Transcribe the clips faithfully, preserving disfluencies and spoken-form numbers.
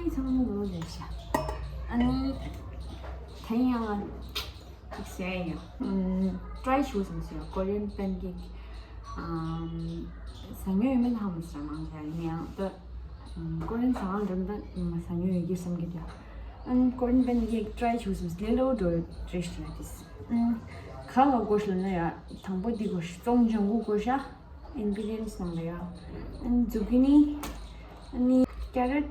ཚང་མ་ལོ་ལེགས་ཤ། ཨ་ནི་ད་ཡང་ཅིག་ཟེར་ཡ། ཨམ། ཊྲའི་ཞུ་བསམ་སོང་ཡ། Korean pancake། ཨམ། ཟ་མྱོང་ཡོད་མེད་ཧ་མ་ཟ། མང་ཆེ་ཡིན་ཡང་ད། ཨམ། Korean་ཟ་ཁང་འགྲོ་ན་ད་ཟ་མྱོང་ཡོད་ཀྱི་བསམ་གྱི་འདུག་ཨ་ནི་Korean pancake་ཊྲའི་ཞུ་བསམ་སོང་། ལས་སླ་པོ་འགྲོ་རེད་ཤག་དེ། ཨམ། ག་ག་དགོས་ཤག་ལབ་ན་ཡ། དང་པོ་འདི་དགོས་ཤག་ཙོང་ལྗང་གུ་དགོས་ཤག Ingredients་ནང་ལ་ཡ། ཨ་ནི་ཛུ་ཀི་ནི། ཨ་ནི་ཀེ་རོཊ།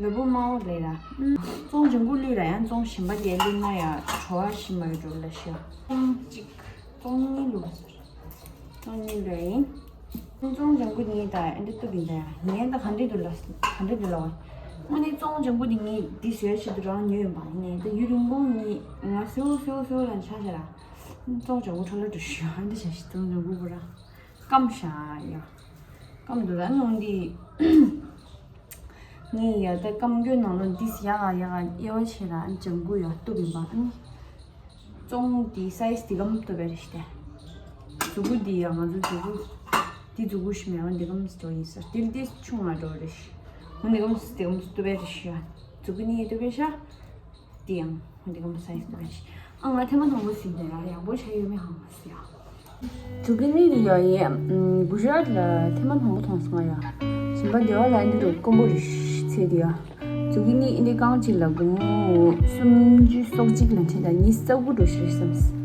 ལ་ཕུག་དམར་པོ་ལབ་ར། ཨ་ནི་ཙོང་ལྗང་གུ་བླུགས་ར། ཡང་ཙོང་གཞན་པ་དེ་བླུགས་ན་ཡ་བྲོ་བ་ཞིམ་པོ་ཡོད་འགྲོ་ལབ་ཤག་ཙོང་གཅིག་ཙོང་གཉིས་བླུགས། ཙོང་གཉིས་བླུགས་ཡིན། ཨ་ནི་ཙོང་ལྗང་གུ་གཉིས་ད་ཨེ་འདྲ་བཏུབ་ཡིན་ད་ཡ། ངས་ད་ག་འདྲ་འདུག་ལབ། ག་འདྲ་འདུག་ལབ་པ། དངོས་གནས་ཙོང་ལྗང་གུ་དེ་ངས་འདི་བཟོས་ཆེད་དུ་རང་ཉོས་ཡིན་པ། ཡིན་ནའི་ད་ཡུན་རིང་པོ་ངས་ང་སེའུ་སེའུ་སེའུ་ལབ་ཆགས་ཤག་ར། ཙོང་ལྗང་གུ་འཕྲོ་བརླག་འགྲོ་ཤག་ཨ་འདི་བྱས་ཤག་ཙོང་ལྗང་གུ་བོ་ར། སྐམ་ཤག་ཡ། སྐམ་འདུག་ར་ནང་འདི། ངས་ཡ་ད་སྐམ་རྒྱུ་ནང་ལོགས་འདི་ཡག་ག་ཡག་ག་དབྱེ་བ་ཕྱེ་ར། ཨ་ནི་ལྗང་གུ་ཡ་བཏུབ་ཡིན་པ། ཨ་ནི་ཙོང་འདི་སའིཛ་འདི་གམ་བཏུབ་པ་རེད་ཤག་སྟེ། མཛུ་གུ་འདི་ཡ་ང་ཚོ་མཛུ་གུ་འདི་མཛུ་གུ་ཞིག་མེད་པ་འདི་གམ་འགྲོ་ཡིན་ས། འདི་འདི་ཆུང་ང་འགྲོ་རེད་ཤག་འོ་འདི་གམ་འདི་གམ་བཏུབ་པ་རེད་ཤག་མཛུ་གུ་གཉིས་བཏུབ་པ་ཤག་འདི་ཡང་འདི་གམ་སའིཛ་འདི་བས། ཨ་ང་ཐེངས་མ་དང་པོ་ཟིན་ཏེ་ཡ་ཡག་པོ་ཆགས་ཡོད་མེད་ཧ་མ་ཟེར་ཡ། ཛུ་ཀི་ནི་འདི་ཡ་ཡིན། ཨམ། གུ་ཇ་རཱཏ་ལ་ཐེངས་མ་དང་པོ་མཐོང་སོང་ཡ། གཞན་པ་འདི་བ་ལ་འདི་རུ་དཀོན་པོ་རེད་ཟེར་འདི་ཡ། ཛུ་ཀི་ནི་འདི་རྐང་གཅིག་ལ་སྒོར་མོ་སུམ་ཅུ་སོ་གཅིག་ལ་འཁྲིད་ད་ཉི་ཤུ་རྩ་དགུ་འགྲོ་ཤག་བསམ།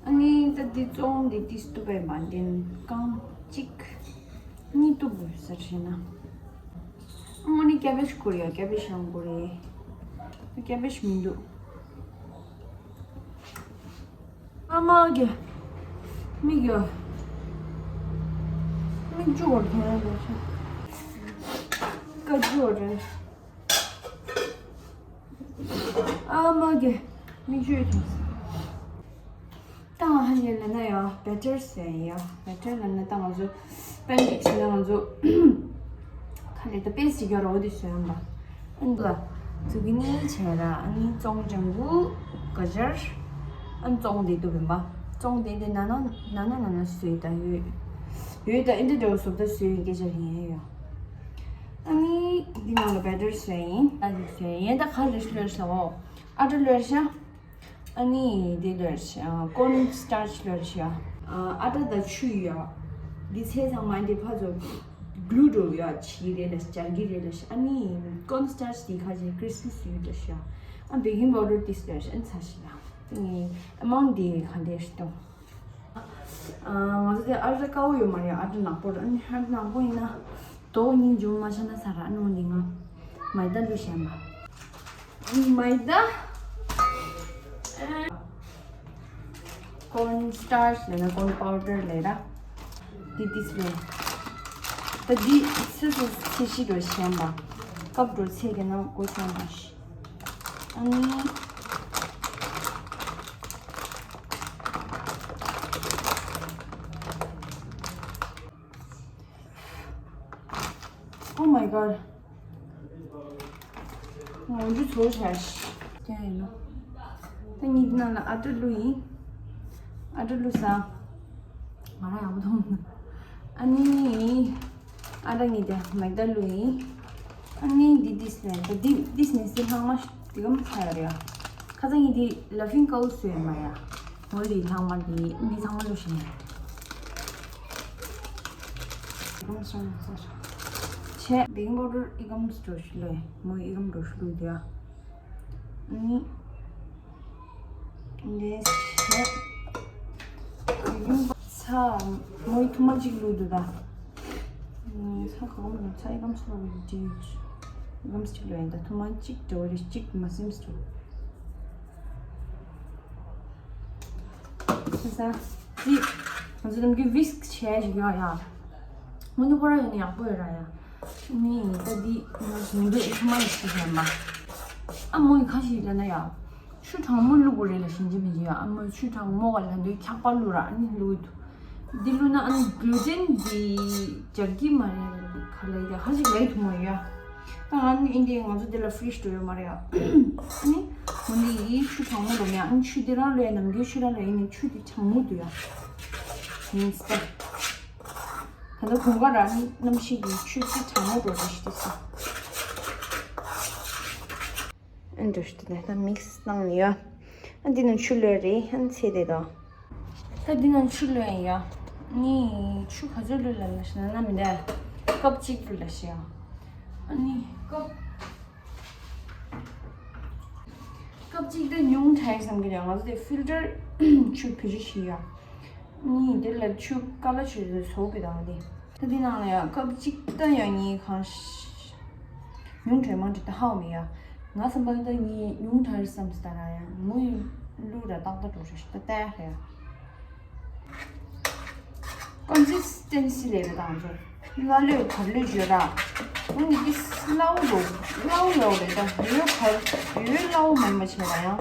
ཨ་ནི་ད་འདི་ཙོང་འདི་ཏིས་བཏུབ་པས་མ་འདེན་རྐང་གཅིག་གཉིས་བཏུབ་དགོས་ས་བྱས་ན། ཨ་ནི་ཀེ་བེཇ་བསྐུར་ཡ། ཀེ་བེཇ་ཡང་བསྐུར་ཡ། ཀེ་བེཇ་མི་འདུག་ཨ་མ་གི་མིག་ཡོད། མིག་ཆུ་བོར་ཐོན་ཡ་ལ་ཆ་ཀ་ཆུ་བོར་རེད། ཨ་མ་གི་མིག་ཆུ་ཐོན་སོང་། ད་ང་ཧ་ཡེ་ལ་ན་ཡ་བེ་ཊར་ཟེར་ཡ། བེ་ཊར་ལ་ན་ད་ང་ཚོ་པན་ཀེག་ཟེར་ན་ང་ཚོ་ཁ་ལས་ད་པེ་སི་ཡོད་རོ་འདི་བཟོས་ཡོང་པ། ཨ་ནི་ལ་ཛུ་ཀི་ནི་བྱས་ར། ཨ་ནི་ཙོང་ལྗང་གུ་ག་ཇར། ཨ་ནི་ཙོང་དེ་བཏུབ་ཡིན་པ། ཙོང་དེ་དེ་ན་ན་ན་ན་ན་ན་བཟོས་ད་ཡོད། ཡོད་ད་ཨེ་འདྲ་འདྲ་བོ་བཟོ་ད་བཟོས་ཡིན་སྐད་ཆ་ཡིན་ཡ་ཡོད། ཨ་ནི་འདི་ནང་ལ་བེ་ཊར་བཟོས་ཡིན། ཨ་ནི་བཟོས་ཡིན་ད་ག་རེ་བླུགས་ཤག་འོ། ཨ་ཊ་བླུགས་ཤག་ཨ་ནི་འདི་བླུགས་ཤག་ཀོན་སི་ཊར་ཆི་བླུགས་ཤག་ཨ་ཊ་དང་ཆུ་ཡོད། འདི་ཚེ་ཚང་མ་འདི་ཕ་ཚོ་གླུ་འགྲོ་ཡོད་ཆི་རེད་ལ་སྦྱར་གི་རེད་ལ་ཤག་ཨ་ནི་ཀོན་སི་ཊར་ཆི་འདི་ཁ་ཅིག་ཀྲིས་པི་སི་ཡོད་ལ་ཤག་ཨ་བེ་ཀིང་པའུ་ཌར་ཏིས་བླུགས་ཤག་ཨ་ནི་ཚ་ཤི་ལ། ཨ་མའུན་ཊི་འདི་ག་འདྲ་ཞིག་འདུག་ཨ་ང་ཚོ་དེ་ཨ་ཊ་དཀར་པོ་ཡོད་མ་རེད། ཨ་ཊ་ནག་པོ་རེད། ཨ་ནི་ཨ་ཊ་ནག་པོ་ཡིན་ན་དོ་སྙིང་རྗེ་མོ་མ་ཤ་ན་ས་ར། ཨ་ནི་འོ་འདི་ང་མའི་ད་བླུགས་ཤག་མ། མའི་ད། ཀོན་སི་ཊར་ཆི་ལབ་ན་ཀོན་པའུ་ཌར་ལབ་ར། འདི་ཏིས་ལེ། ད་འདི་སོ་སོ་ཚད་གཞི་འགྲོ་ཤག་མ། ཀབ་འགྲོ་ཚད་ཀྱི་ནང་སྒོ་ཕྱེ་མ་ཤི། ཨ་ནི། Oh my god. ང་འོ་འཇུ་ཚོར་བྱ་ཞིག་ཀྱང་ཡིན་ནོ། ད་ངས་འདི་ནང་ལ་ཨ་ཊ་བླུགས་ཡིན། ཨ་ཊ་བླུགས་ས། ང་རང་ཡག་པོ་མཐོང་། ཨ་ནི། ཨ་ཊ་ངས་དེ་མའི་ད་བླུགས་ཡིན། ཨ་ནི་འདི་ཏིས་ནས་ད་འདི་ཏིས་ནས་སི་ལྷག་མ་འདི་གམ་ཚ་ཡ་རེད་ཡ། ཁ་སང་ངས་འདི་ལ་ཕིང་ཀའུ་བཟོས་མ་ཡ། འོ་འདི་ལྷག་མ་འདི་འདི་ཚང་མ་བླུགས་ཤིག་ནས། འདི་གམ་སོང་ཚར། ཆེ་བེ་ཀིང་པའུ་ཌར་འདི་གམ་སི་འགྲོ་ཤི་ལོས་མོ་འདི་གམ་འགྲོ་ཤི་ལུགས་འདི་ཡ། ཨ་ནི། འདི་ཆེ། འདི་གམ་ཚ་ ཚྭ་མོའི་ཐུར་མ་གཅིག་བླུགས་འདུག་ད། ཚྭ་ག་གམ་ལ་ཚྭ་ཨི་གམ་སོ་བི་ཏི་ཨི་གམ་གཅིག་ལ་ཡིན་ད། ཐུར་མ་གཅིག་འདྲ་བ་རེ་གཅིག་མ་སེམས་སུ། ས་ས་ཙི་ང་ཚོ་ནམ་རྒྱུན་ཝིསྐ་བྱས་ཞིག་ཡོད་ཡ། ངོ་ནི་ཁོ་རང་ཡོད་ནི་ཡག་པོ་ཡོད་ར་ཡ། ནི་ད་འདི་ང་ཚོ་ཉིན་འདོད་ཨི་ཐུར་མ་ཡི་ཞིག་ཡོད་མ། ཨ་མོ་ཡི་ཁ་ཞིག་ལ་ན་ཡ། ཆུ་གྲང་མོ་བླུགས་དགོས་རེད་ལ་ཞིན་ཅི་མི་ཅི་ཡ། ཨ་མོ་ཆུ་གྲང་མོ་ག་ལ་འདོད་འཁྱག་པ་བླུགས་ར་ཨ་ནི་བླུགས་འདུག་འདི་བླུགས་ན་ཨ་ནི་གླུ་ཊན་འདི་འཇགས་ཀྱི་མ་རེད་ག་ལ་ཡ་ཁ་ཞིག་ལས་ཐུབ་མོ་ཡ། ད་ང་ནི་ཨིན་དེ་ང་ཚོ་འདི་ལ་ཕི་རིཇ་དུ་ཡོད་མ་རེད་ཡ། ཨ་ནི་ང་ནི་ཡི་ཆུ་གྲང་མོ་འགྲོ་མེད་ཨ་ནི་ཆུ་འདི་རང་ལོས་ནམ་རྒྱུན་ཆུ་རང་ལོས་ཡིན་ནི་ཆུ་འདི་གྲང་མོ་འདུག་ཡ། ཡིན་སྟབས། ད་ལྟ་གོང་ཁ་ར་ནི་གནམ་གཤིས་ཀྱི་ཆུ་འདི་གྲང་མོ་འགྲོ་རེ་ཞིག་སོ། ཨ་འདྲ་ཞིག་ད་ད་མིག་སི་བཏང་ནས་ཡོད། ཨ་འདི་ནང་ཆུ་ལོས་རེད་ཨ་ཚེ་དེ་དང་། ད་འདི་ནང་ཆུ་ལོས་ཡིན་ཡ། ནི་ཆུ་ག་ཚོད་ལོས་ལ་ལ་ཞིག་ན་ན་མི་འདའ། ཀབ་གཅིག་ལོས་ལ་ཞིག་ཡ། ཨ་ནི་ཀབ་ཀབ་གཅིག་ད་ཉུང་དྲགས་བསམ་གི་རེད། ང་ཚོ་དེ་ཕིལ་ཊར་ཆུ་བེད་སྤྱོད་བྱེད་ཡ། ནི་དེ་ལ་ཆུ་ཀ་ལ་ཆུ་བཟོ་གི་དང་དེ། ད་འདི་ནང་ལ་ཡང་ཀབ་གཅིག་ད་ཡང་ཉིན་གང་ཉུང་དྲགས་མང་དྲགས་ད་ཧའོ་མི་ཡ། ང་བསམ་པ་ད་ཉིན་ཉུང་དྲགས་བསམ་སི་ད་ར་ཡང་མོ་ཡི་བླུགས་ར་ཏག་ཏག་འགྲོ་ཤ་ཤ་ད་ཏག་ཧེ། ཀོན་སིས་ཊེན་སི་ལས་རེད་དང་ཚོ། ལ་ལོས་གར་ལོས་བརྗོད་ར། ཨུན་འདི་སླའུ་རོ་སླའུ་ཡོད་རེད་ད་ཡོད་གར་ཡོད་སླའུ་མིན་པ་བྱས་ར་ཡང་།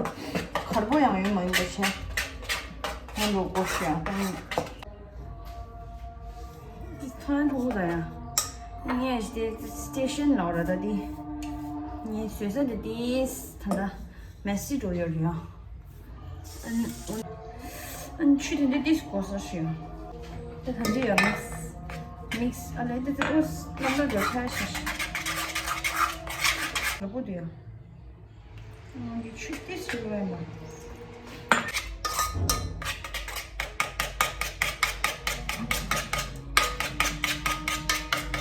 གར་པོ་ཡང་ཡོད་མ་ཡིན་པ་བྱས། ཧོན་རོ་གོ་ཤ་ཡང་ད་ཡིན། ཐང་ཕུ་གུ་ད་ཡ། ངས་ཞིག་སི་ཊེ་ཤན་ལ་ར་ད་དེ། ངས་བཟོས་ས་དེ་དེ་ད་ད་མེ་སི་འགྲོ་ཡོད་རེད་ཡ། ཨན་ཨན་ཆུ་དེ་འདྲ་ཏིས་གོ་ས་ཞིག་ཡ། ད་ད་འདི་ཡ་མིག་སི་མིག་སི་ཨ་ལེ་དེ་དེ་ཨོ་སི་ལམ་ལ་འགྲོ་ཆ་ཞིག་ལ་པོ་དེ་ཡ། ང་གི་ཆུ་ཏི་སུ་རེད་ན།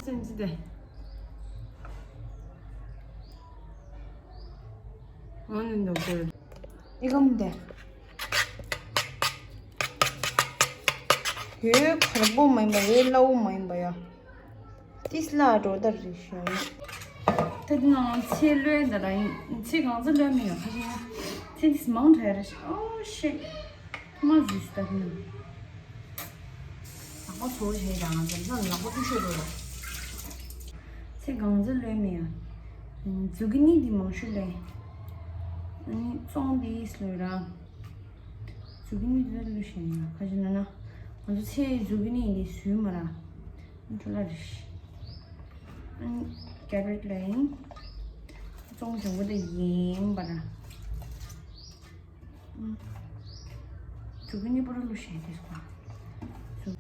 སེམས་ཅི་དེ། ང་ནི་འདུག་གོ། ཨི་གམ་དེ། ཡོད་གར་པོ་མ་ཡིན་པ་ཡོད་སླ་བོ་མ་ཡིན་པ་ཡ། ཏིས་ལ་འགྲོ་ད་རེད་ཤོད། ད་དེ་ནང་ཚེ་ལོས་ད་ར་ཡིན་ཚེ་གང་ཚེ་ལོས་མི་ཡོང་ཁ་ཤས་ཚེ་ཏིས་མང་དྲགས་རེད་ཤག་ཨོ་ཤེ། ཐོག་མ་ཟུས་སུ་ད་དེ་ནང་ལག་པ་ཚོ་བྱས་ཀྱང་ང་ཚོ་ལག་པ་ཀུ་ཤོད་འགྲོ་ར། ཚེ་གང་ཚེ་ལོས་མི་ཡོང་ཛུ་ཀི་ནི་འདི་མང་ཤོས་ལས། ཨ་ནི་བཙོང་དེ་ཡིས་ལོས་ར། ཛུ་ཀི་ནི་འདི་ལོས་ཤེས་ཡོང་ཁ་ཤས་ན་ན་ང་ཚོ་ཚེ་ཛུ་ཀི་ནི་འདི་ཟུས་མ་ར། འགྲོ་ལ་རེད། ཨ་ནི་ཀེ་རོཊ་ལ་ཡིན། བཙོང་བྱུང་བ་དེ་ཡིན་པ་ན། ཨུམ། ཛུ་ཀི་ནི་པོ་ར་ལོ་ཤེས་དེ་སོ། ཛུ།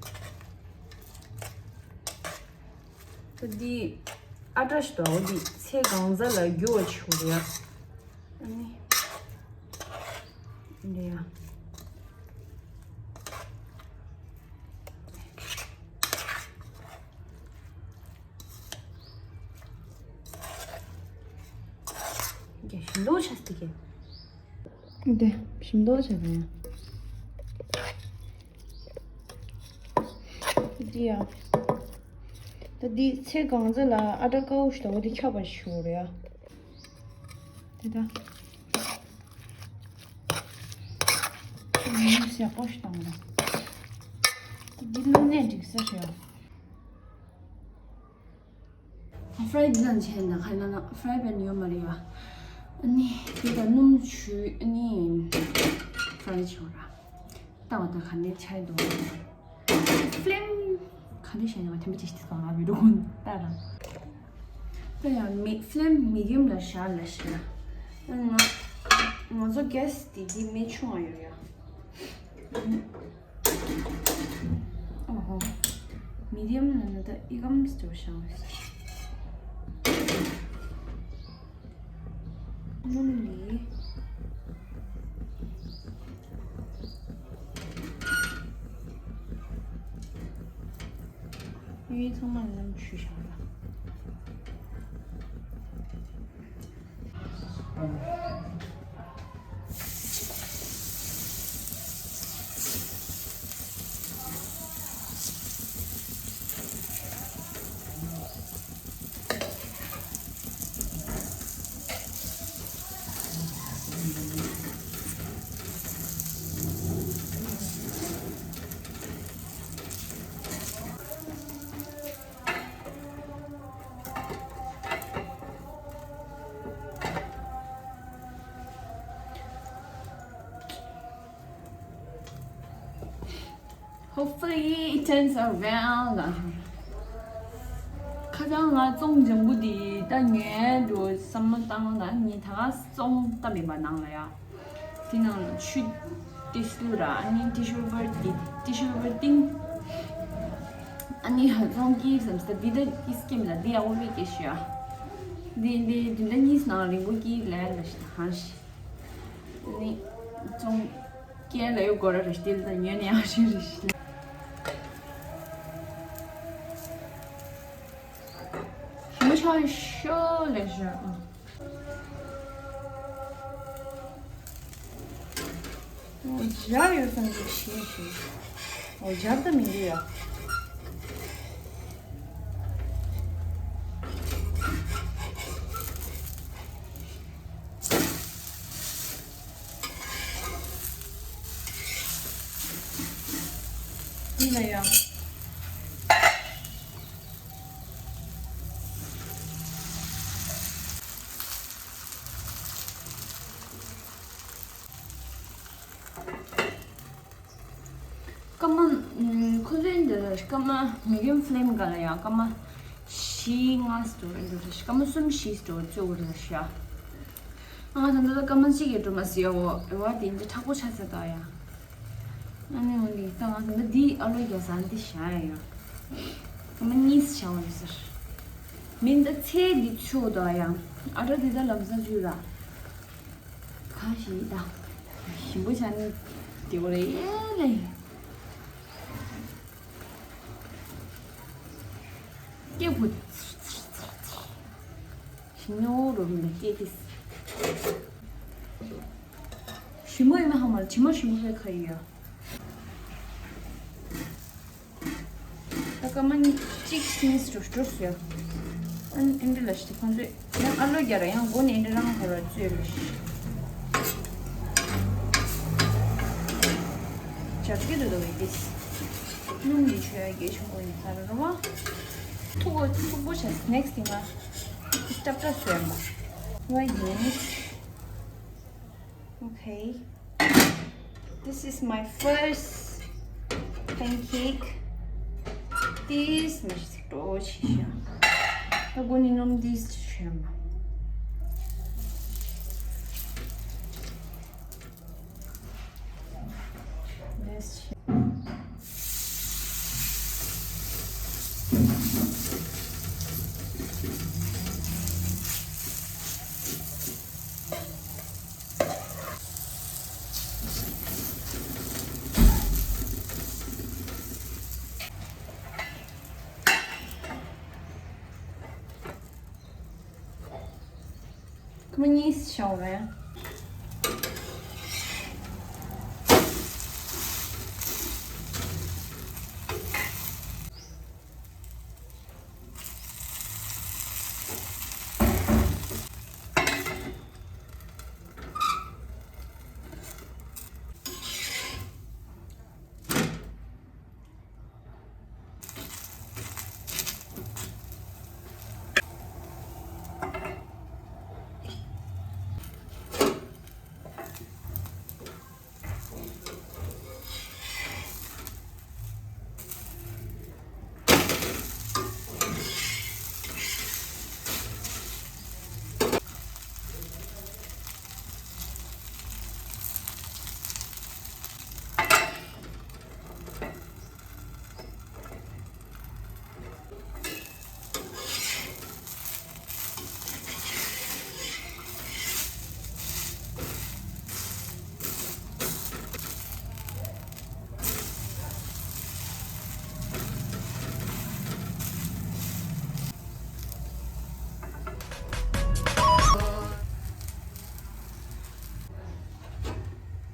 ད་འདི་ཨ་ཏྲ་ཞིག་འདུག་འོ་འདི་ཚེ་གང་ཟ་ལ་རྒྱུ་བ་ཆུ་རེད་ཡ། ཨ་ནི། འདི་ཡ། རྒྱ་ཞིམ་མདོག་ཆགས་སི་གེ། འདི་ཞིམ་མདོག་ཆགས་པ་ཡ། འདི་ཡ། ད་འདི་ཚེ་གང་ཚེ་ལ་ཨ་ཏྲ་ཀའུ་ཞིག་དང་འོ་འདི་ཁྱབ་པ་ཞིག་རེད་ཡ། འདི་ད། མི་ཡག་པོ་ཞིག་བཏང་ར། འདི་བླུགས་ནས་འགྲིག་ས་རེད་ཡ། ཧྥ་རའི་ཌི་ནང་བྱས་ན་ཁ་ན་ན་ཧྥ་རའི་པན་ཡོད་མ་རེད་བ། ཨ་ནི་དེ་དང་སྣུམ་བྱུགས་ཨ་ནི་ཧྥ་རའི་བྱས་ར། ལྟ་བ་དང་ག་ནས་ཆ་ཡི་འདུག་ཧྥི་ལེམ་ག་ནས་བྱས་ན་བ་དེ་མི་ཅིག་ཞིག་གང་ལ་བི་ཌིའོ་ཀོན་ལྟ་ར། ད་ཡང་མི་ཧྥི་ལེམ་མི་ཌི་ཡམ་ལ་བཞག་ལ་ཞིག་ལ། ང་ང་ཚོ་གེ་སི་དེ་དེ་མི་ཆུང་བ་ཡོད་ཡ། ཨོ་ཧོ། མི་ཌི་ཡམ་ལ་ན་ད་ཨི་གམ་སི་ཏོ་ཤང་བས། སྣུམ་ནི། ཡུལ་ཚང་མ་ལ་ནམ་ཆུ་ཤང་ལ། Hopefully it turns out well. ཁ་སང་ང་བཙོང་ལྗང་གུ་དེ་ད་ཉོས་འགྲོ་བསམ་བློ་བཏང་ན་ངས་ད་ག་བཙོང་ད་མེད་པ་ནང་ལ་ཡ། དེ་ནང་ཆུ་ཏི་སུ་ར་ཨ་ནི་ཏི་ཤུ་པེ་པར་དེ་ཏི་ཤུ་པེ་པར་ཏིང་ཨ་ནི་ཧ་བཙོང་གི་བསམ་སྟེ་འདི་ད་ཏི་སྐེམ་ལ་འདི་ཨ་འོ་བེ་ཀེ་ཤི་ཡ། འདི་འདི་འདི་འདྲ་གཉིས་ནང་རིང་པོ་གི་ལས་ལ་ཤི་ད་ཧང་ཤི། ནི་ཙོང་ཀེ་ལ་ཡོད་གོ་ར་རེ་སྟིལ་དང་ཉོན་ཡང་ཞིག་རེ་ཞིག་ལ། མུ་ཆ་ཤོ་ལེ་ཤ་ཨ། འོ་སྦྱར་ཡོད་ཙང་ཅིག་ཤེས་ཤིག་འོ་སྦྱར་ད་མི་འདུག་ཡ། འདི་ལ་ཡང་། སྐར་མ། ཁོ་ཚོའི་འདི་སྐར་མ་མི་ཌི་ཡམ་ཕི་ལེམ་ག་ལ་ཡང་སྐར་མ་བཞི་ལྔ་སྟོར་འདི་སྐར་མ་གསུམ་བཞི་སྟོར་བཅུ་དགུ་རེད་ཤག་ཨ་ང་ད་ལྟ་སྐར་མ་གཅིག་གི་སྒྲོལ་མ་ཟེར་འོ་ཨེ་བ་དེ་འདི་མཁྲེགས་པོ་ཆགས་ཚར་ད་ཡ། ཨ་ནི་འོ་འདི་ད་ང་ད་ལྟ་འདི་ཨ་ལོ་རྒྱག་ས་འདི་བཞག་ཡ་ཡོད། སྐར་མ་གཉིས་བྱ་བ་ཡོད་ཟེར། མིན་ད་ཚེ་འདི་ཆུ་ད་ཡ། ཨ་དྲ་འདི་ད་ལམ་སང་བཅུ་ར། ཁ་ཞིག་ད། ཞིམ་པོ་ཆགས་ནི་དེ་བོ་རེད་ཡེ་ལེ། སྐྱེ་བུ། ཞིམ་ནོ་རོ་མི་ལ་སྐྱེ་དེ། ཞིམ་པོ་ཡིན་ན་ཧ་མ་ལ་ཇི་མ་ཞིམ་པོ་བས་ཁ་ཡི་ཡ། ད་སྐར་མ་གཅིག་གཉིས་འགྲོ་འགྲོ་སོང་ཡ། ཨ་ནི་ཨིན་དྲི་ལ་ཞིག་ཁོང་ཚོས་ཡང་ཨ་ལོ་རྒྱ་ར་ཡང་སྒོ་ནས་ཨིན་དྲི་རང་ཧོ་ར་བཙོས་ལ་ཞིག་ཇག་གི་རེད་འདུག་ཡིན་ཏེ། སྣུམ་ནི་ཆོས་ཡ་རྒྱལ་ཆུང་པོ་ཡིན་ས་ར་ར་བ། ཐུག་པོ་ཐུག་པོ་བྱས་next thing ཨ་སྐྲ་སྐྲ་བཟོས་མ། བ་ཡིན། Okay. This is my first pancake. This is my stitch. We're going to this shim. This ཁོ་མོ་གཉིས་ཤོག་རེད།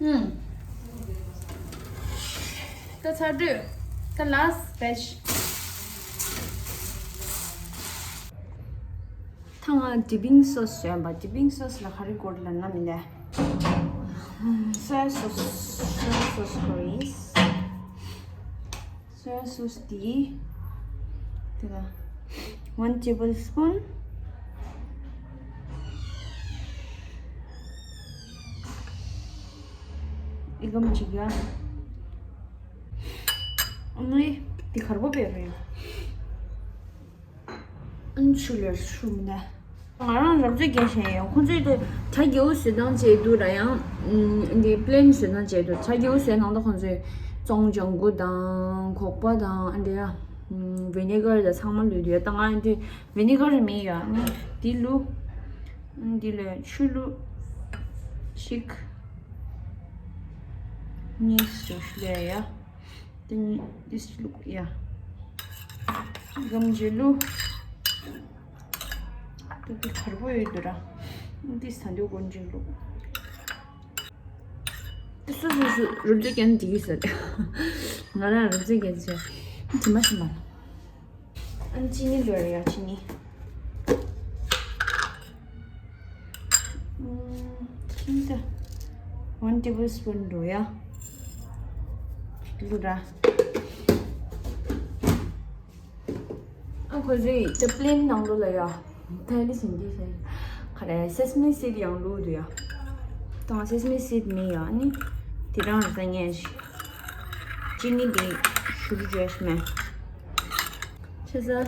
ཧུམ། ད་ཚར་དུས། ད་last batch། ད་ང་dipping sauce བཟོས་པ། dipping sauce ལ་ག་རེ་དགོས་ལབ་ན་མི་ལས། soya sauce, soya sauce དགོས་རེད། soya sauce དེ། དེ་ལ་one tablespoon། ཨི་གམ་ཅིག་ཡ། ངས་འདི་གར་པོ་བེ་རེད། ཨན་ཆུ་ལེར་ཤུ་མི་ནས། ང་རང་རབ་ཚོད་རྒྱས་བཤད་ཡོད། ཁོང་ཚོས་དེ་བྱ་རྒྱལ་པོ་བཟོས་སྟངས་བྱས་འདུག་ར། ཡང་འདི་པི་ལེན་བཟོས་སྟངས་བྱས་འདུག་བྱ་རྒྱལ་པོ་བཟོས་སྟངས་ད་ཁོང་ཚོས་ཙོང་ལྗང་གུ་དང་ཁོག་པ་དང་ཨ་འདྲ་ཡ། ཝི་ནི་གར་དང་ཚང་མ་བླུགས་འདུག་ཡ། ད་ང་འདི་ཝི་ནི་གར་མེད་ཡ། ངས་འདི་བླུགས། འདི་ལས་ཆུ་བླུགས། གཅིག་གཉིས་ཞུ་ལས་ཡ། དེ་ནི་ཏིས་བླུགས་ཡ། སྒམ་ཇི་བླུགས། ཏུ་ཏུ་དར་པོ་ཡོད་དུ་ར། ཏིས་ད་འདུག་སྒོ་འཇི་བླུགས། ཏི་སུ་སུ་སུ་རུབ་ཙེ་ཀན་འདི་གི་ཟེར། ང་རང་རུབ་ཙེ་ཀན་ཟེར། དྲི་མ་ཞིམ་པ། ཨན་ཅི་ནི་ལོས་ཡ་ཅི་ནི། ཁྱིམ་ད། One tablespoon འགྲོ་ཡ། ལུ་ར། ཨ་ཁོ་ཚོས་ད་པི་ལེན་ནང་ལོ་ལ་ཡ། ཐའི་ལི་སིན་གྱི་ཤེས། ཁ་རེ་སེ་སི་མི་སིད་ཡང་ལུ་འདུག་ཡ། དང་སེ་སི་མི་སིད་མི་ཡ་ནི། དེ་རང་ར་ས་ངན་ཞིག་ཅི་ནི་དེ་ཞུ་རུ་བྱས་མེད། ཆེ་ས།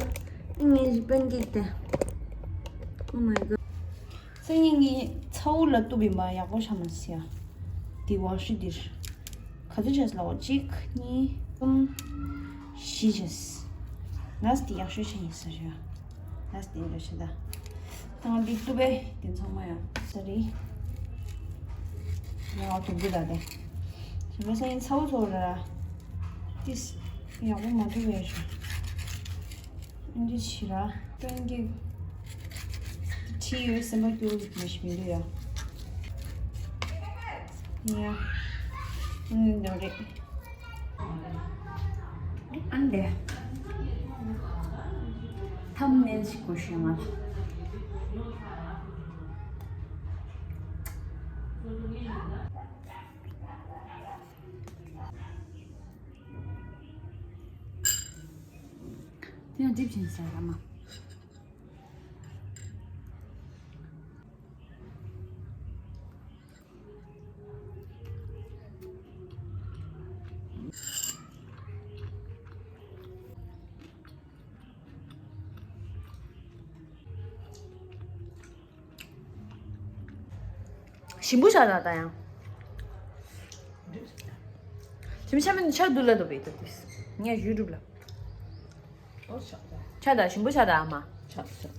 ངས་པན་ཀེག་དེ། Oh my god. སང་ཉིན་ངས་ཚ་བོ་ལ་གཏུབ་ཡིན་པ་ཡག་པོ་ཆགས་མ་སོང་ཡ། དེ་ཝ་ཤི་དེར། ག་ཚོད་བྱས་ལ་འོ་གཅིག་གཉིས་གསུམ། བཞི་བྱས། ལ་སི་དེ་ཡག་ཤོས་ཆ་ཡིན་ས་རེད་ཡ། ལ་སི་དེ་འདྲ་བྱེད་ད། ད་ང་འདི་གཏུབ་པས་དེ་ཚང་མ་ཡ་ས་རེད། ཡ་དུམ་བུ་ད་དེ། ཞིམ་པོ་སང་ཉིན་ཚ་བོ་ཚོ་ར། ཏིས་ཡག་པོ་མ་གཏུབ་པས་ཤོག་འདི་ཕྱི་ར། པན་ཀེག་ཁྲིད་ཡོད་སེམས་པ་སྐྱོ་བོ་མ་ཞིག་མི་འདུག་ཡ། ཡ། ཨུམ་ནོ་རེད། ཨན་དེ། ཐམ་ནེལ་ཞིག་གོ་ཤེས་མ། དེ་ཡང་འགྲིབ་ཆེན་ཟེར་ར་མ། ཞིམ་པོ་ཤ་ད་ད་ཡང་། ཞིམ་ཤ་མིན་ཆ་དུ་ལ་དུ་བེ་ཏུ་ཏིས། ངས་ཡུ་ཊུབ་ལ། ཨོ་ཤ་ད། ཆ་ད་ཞིམ་པོ་ཤ་ད་ཨ་མ། ཆ་ཆ།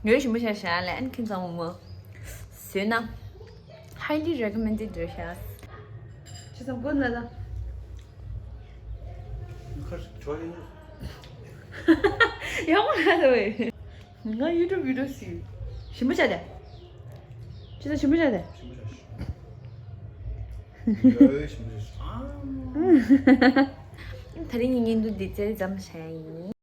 ངས་ཞིམ་པོ་ཤ་ཤ་ལ་ཨན་ཁིན་ཚང་མོ། བཟོས་ན། Highly recommended རེད་ཤ། ཅི་ཙམ་དགོས་ན་ད། ཁར་ཆོ་ཡིན། ཡག་པོ་རེད་དོ། ང་ཡུ་ཊུབ་བི་ཌི་ཡོ་ཟིན། ཞིམ་པོ་བྱ་དེ། ཅི་ད་ཞིམ་པོ་བྱ་དེ། ཞིམ་པོ་བྱ་ཞིག་ཡོད་ཞིམ་པོ་བྱ་ཞིག་ད་རིང་གི་བརྙན་ཐུང་འདི་བཙལ་ཙམ་བྱས་ཡིན།